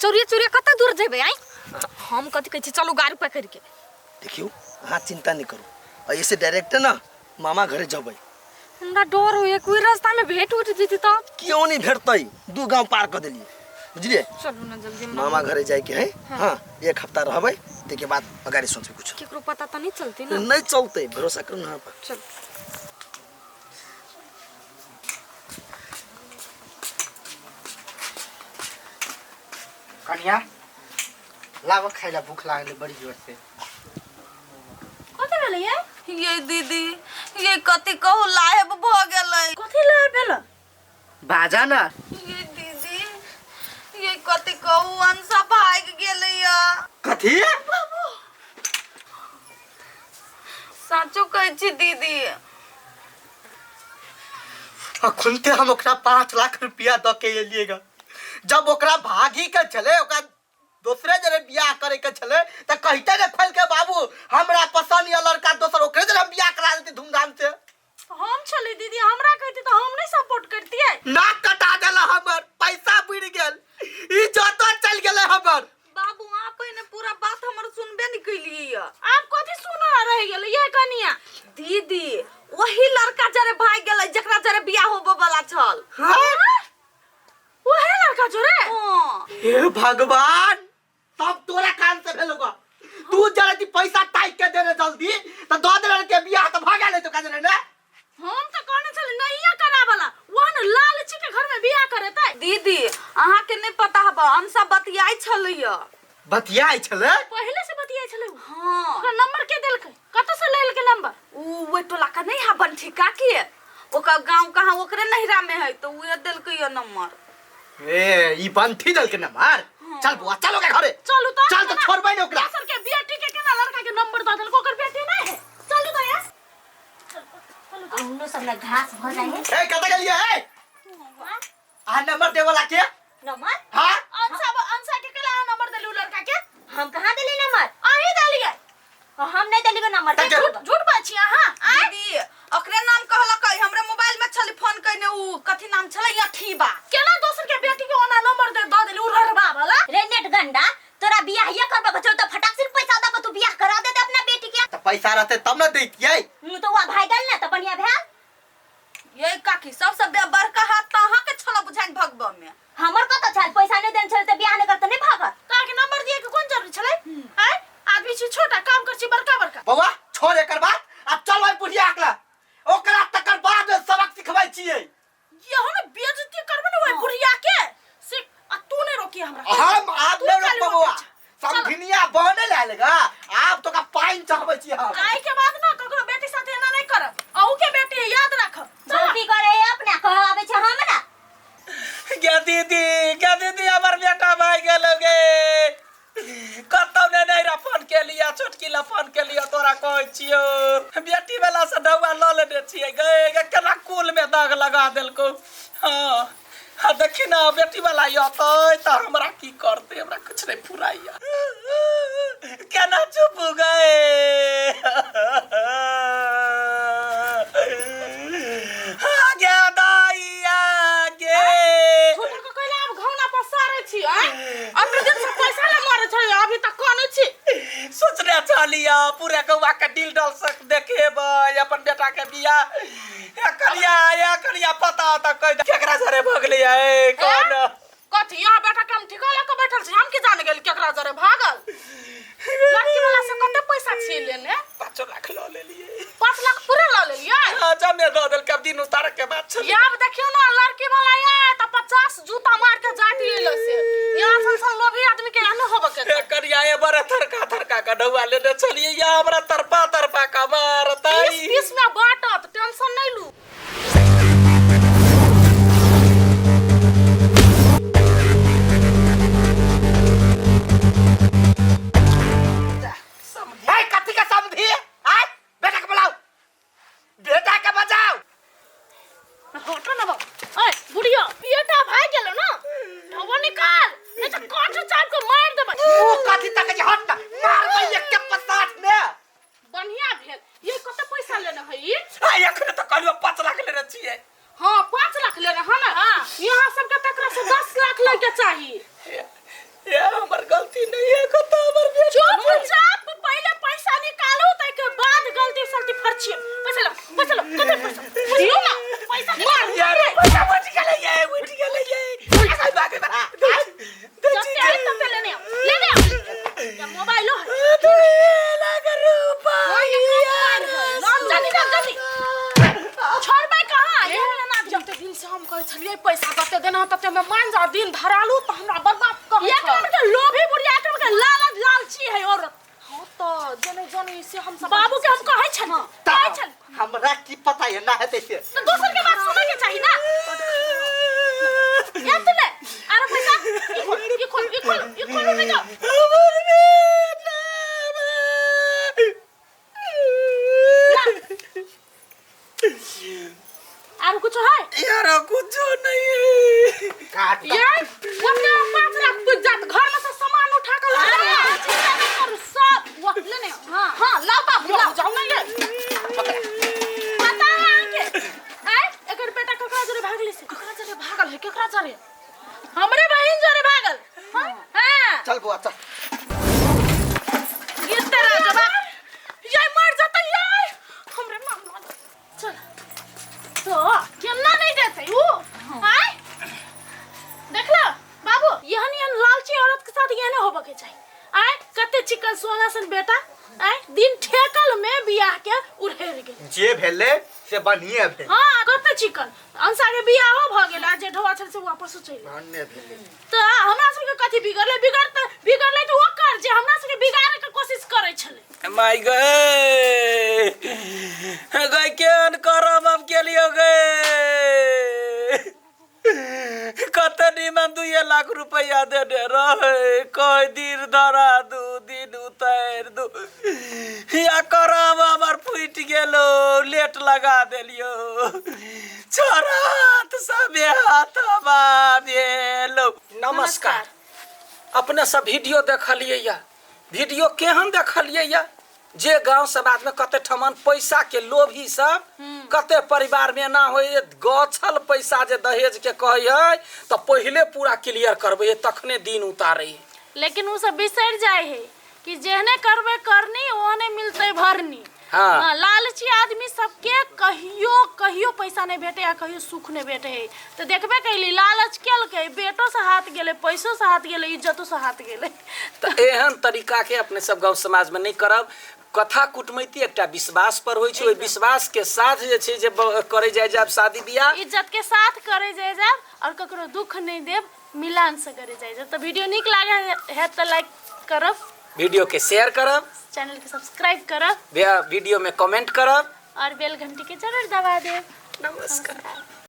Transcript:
चोरिए चोरिए कते दूर जेबै आइ हम कथी कहै छी चलू गाड़ी पकड़ि के देखियौ अहाँ चिंता नहीं करू आ ऐसे डायरेक्ट ना मामा घरे जबै हमरा डर होइए कोई रास्ता में भेंट उठ जेती तब क्यों नहीं भेटतै दू गांव पार कर देलियै बुझलियै चलू ना जल्दी हमरा मामा घरे जाइके है हाँ एक हफ्ता रहबै ताहिके बाद अगाडि सोचबै कुछ केकरो पता त नहीं चलती ना नहीं चलतै भरोसा करू ना अहाँ पर चल कनिया लाव खाइला भूख लागल बड़ी जोर से कथी भेलै ये ये दीदी ये कथी कहू लाहेब भ गेलै कथी लाए भेल बाजा ना ये दीदी ये कथी कहू अंशा भागि गेलै या कथी साचो कहै छी दीदी अखुनते हम ओकरा 5 लाख रुपया दऽ के एलिएगा। जब ओकरा भागी के छलै, ओकरा दोसरे जरे बियाह करे के छलै, तऽ कहिते ने खोल के, बाबू हमरा पसंद यऽ लड़का दोसर, ओकरे जरे हम बियाह करा देती धूमधाम से। हम छली दीदी, हमरा कहती तऽ हम नहीं सपोर्ट करतियै। नाक कटा देला हमर, पैसा बुड़ि गेल, इज्जतो चलि गेलै हमर। बाबू, अहाँ पहिने पूरा बात हमर सुनबे नहीं कैलियै या। आब कथी सुन रह गेलै ये कनिया? दीदी, वही लड़का जरे भाग गेलै जकरा जरे बियाह होबे वाला छल। हाँ? वहे लड़का जोरे? हाँ। हे भगवान, तब तोरा कान से भेल होगा। तू जरा दी पैसा ताकि के दे रे जल्दी तो दऽ देले के बियाह तो भऽ गेलै तो काज ने। हम तो कहने छली नहिया करावला, वह न लालची के घर में बियाह करेतै। दीदी, अहाँ के नहीं पता हबा, अंशा बतियाइ छलैया। बतियाइ छलै? पहले से बतियाइ छलै उ? हाँ। ओकरा नंबर के देलकै? कतऽ से लेलकै नंबर? उ ओहि टोला का नहीं है बंठी काकी, ओकर गांव कहाँ ओकरे नहिरा में है, तो उहे देलकै या नंबर। ए, ई बंठी देलकै नंबर? चल बुआ, चल ओकरा घरे। चलू तो। चल तो, छोड़बै ने ओकरा। दोसर के बेटी के केना लड़का के नंबर दऽ देलकै? ओकर बेटी नहीं है। चलू तो यार, चलू तो। उनो सब ना घास भ जाए है। ए, कतऽ गेलियै? ए, आ नंबर देवला के? नंबर? हाँ। अंशा, अंशा के केला अहाँ नंबर देलू लड़का के? हम कहाँ देली नंबर? अहीं देलियै। हम नहीं देली गो नंबर। तक झूठ झूठ बात छी अहाँ आँय? दीदी, ओकरे नाम कहलक, हमरे मोबाइल में छली फोन कइने, उ कथी नाम छलै, अठीबा। केना दोसर के बेटी के ओना नंबर दे दऽ देली उ ररबा वाला? रे नेट गंडा, तोरा बियाह ये करबा के छौ त फटाक से पैसा दऽ के तू बियाह करा दे अपना बेटी के। तऽ पैसा रहतै तब ने दैतियै। तो वह भाई गेल ना त बढ़िया भेल। ये काकी, सबसे बड़का हाथ तऽ अहाँके छल बुझाइन भगबऽ में। हमर कत छल? पैसा नहीं देन छल त बियाह नहीं करत नहीं भागत। काहे के नंबर दिए के कोन जरूरी छलै आँय? आदमी छी छोटा, काम कर छी बड़का बड़का। बौआ, छोड़ एकर बात, आब चल ओहि बुढ़िया अकला, ओकरा तकर बाद सबक सिखबै छियै। यहो ने बेइज्जती करबे ने ओहि बुढ़िया के से, आ तू नहीं रोकी हमरा। हम आब तू नहीं खाली रोकबो बौआ। रोकै छे। समधिनिया बने लायल गा, आब तो का पानि चढ़बै छी हम। आइ के बाद ना ककरो बेटी साथे एना नहीं करब, अहू के बेटी है, याद राखब। गलती करे अपना कह आवे छे हमरा। गे दीदी, गे दीदी, हमर बेटा भाई गेल गे। कतौ ने नहीं रा फोन के लिया, छोटकी ला फोन के लिया। तोरा कहै छियो, बेटी वाला से डौआ लऽ लेने छियै गे। गे केना कुल में दाग लगा देलको। हाँ हाँ, देखी ना, बेटी वाला अतै तऽ हमरा की करतै? हमरा कुछ नहीं फुराइया। केना चुप हो गए? गे दाइया गे। झूठा के कहले आब घौना पसारै छी आँय? अते दिन से पैसा ले मारे छै, अभी तक कने छी। सोचने छलियै पूरे गौआ के डील डल सक देखेबै अपन बेटा के बियाह। ए कनिया, ए कनिया, पता तऽ कहि दे, केकरा जरे भगलियै कौन? कथी यहाँ बेटा के हम ठिका लऽ के बैठल छी? हम की जाने गेली केकरा जरे भागल। लड़की वाला से कते पैसा छीन लेने? 5 लाख लऽ लेलियै। 5 लाख पूरे लऽ लेलियै? हाँ, जमे दऽ देलकै। आब दिन उतारक के बात छलै। आब देखियौ ने, लड़की वाला आय तऽ 50 जूता मार के जाइत एलै से यहाँ सन सन लोभी आदमी के एहनो होबऽ के ए कनिया, ए बड़े थरका थरका के ढौआ लेने छलियै या, हमरा तरपा तरपा के मारतै। पीस पीस में बांटत, टेंशन नहीं लू। ए, कथी के समझी आय? बेटा के बुलाओ, बेटा के बजाओ। हटो ना बाबू। ओए बुढ़िया, बेटा भाग गेलो ना, ढोबो निकाल, नहीं तो काट चाट के मार देबै। मुंह कथी तक जे, हट ना, मारबै एक के पसाठ में। बढ़िया भेल। ये कते पैसा लेने है ई? मोबाइलो है। 2 लाख रुपया जल्दी जा जल्दी छोड़बै कहाँ ये ना जते दिन से हम कहै छलियै पैसा तते देना तते में मान जा दिन धरालू त हमरा बर्बाद कहै छल। एकरा के लोभी बुढ़िया एकरा के लालच लालची है औरत। हां त जने जने से हम सब बाबू के हम कहै छन कहै छन हमरा की पता है ना हेतै से त दोसर के बात सुनै के चाही ना। एतने अरे पैसा ई खोल ई खोल ई खोल ई खोल नहीं जाओ। आर कुछ है यार कुछ नहीं है। काट यार ओते 5 लाख पुज जात घर में से सामान उठा के ला। अरे चिंता नहीं करू सब वो ले ने। हां हां लाओ बाबू लाओ जाओ ना ये पता है आके आय एकर बेटा ककरा जरे भागले से ककरा जरे भागल है ककरा जरे हमरे बहिन जरे भागल। हां हां चल बुआ चल ये तेरा जवाब ये मर जाता यार हमरे मार चल तो केना नहीं देते ऊ आय देख लो बाबू यहन यहन लालची औरत के साथ यहने होबे के चाहिए। आय कते चिकन सोना सन बेटा आय दिन ठेकल में बियाह के उड़ेर गेल जे भेले से बढ़िए भेल। हां कते चिकन अंसा के बियाहो भ गेल आ जे ढोआ छल से वापस चलि भन्ने भेले त हमरा सबके कथि बिगड़ले बिगड़ते बिगड़ले त ओकर जे हमरा सबके बिगाड़े के कोशिश करै छले। माय गए गए केहन करम हम के लियो गए कते निमन 2 लाख रुपया देने रहे कह दिन धरा दू दिन उतार दू या करम हमर फूटि गेलो लेट लगा देलियो छोरा हाथ सबे हाथ भेलो। नमस्कार अपने सब वीडियो देखलिए या वीडियो केहन देखलिए या जे गांव समाज में कते ठमन पैसा के लोभी सब कते परिवार में ना होय गछल पैसा जे दहेज के कहै है तो पहले पूरा क्लियर करबै तखने दिन उतारे। लेकिन उ सब बिसरि जाय है कि जेहने करबै करनी ओहने मिलतै भरनी। हाँ, लालची आदमी सबके कहियो कहियो पैसा नहीं भेटे या कहियो सुख नहीं भेटे है। तो देखबे कैली लालच केलकै बेटो से हाथ गेलै पैसो से हाथ गेलै इज्जतो से हाथ गेलै। तो एहन तरीका के अपने सब गाँव समाज में नहीं करब। कथा कुटमैती एकटा विश्वास पर होइ छै ओहि विश्वास के साथ जे छै जे करे जाय जाब शादी बियाह इज्जत के साथ करे जाय जाब और ककरो दुख नहीं देब मिलान से करे जाय जाब। तो वीडियो नीक लागे है तो लाइक करब वीडियो के शेयर करब चैनल के सब्सक्राइब करब वीडियो में कमेंट करब और बेल घंटी के जरूर दबा देब। नमस्कार।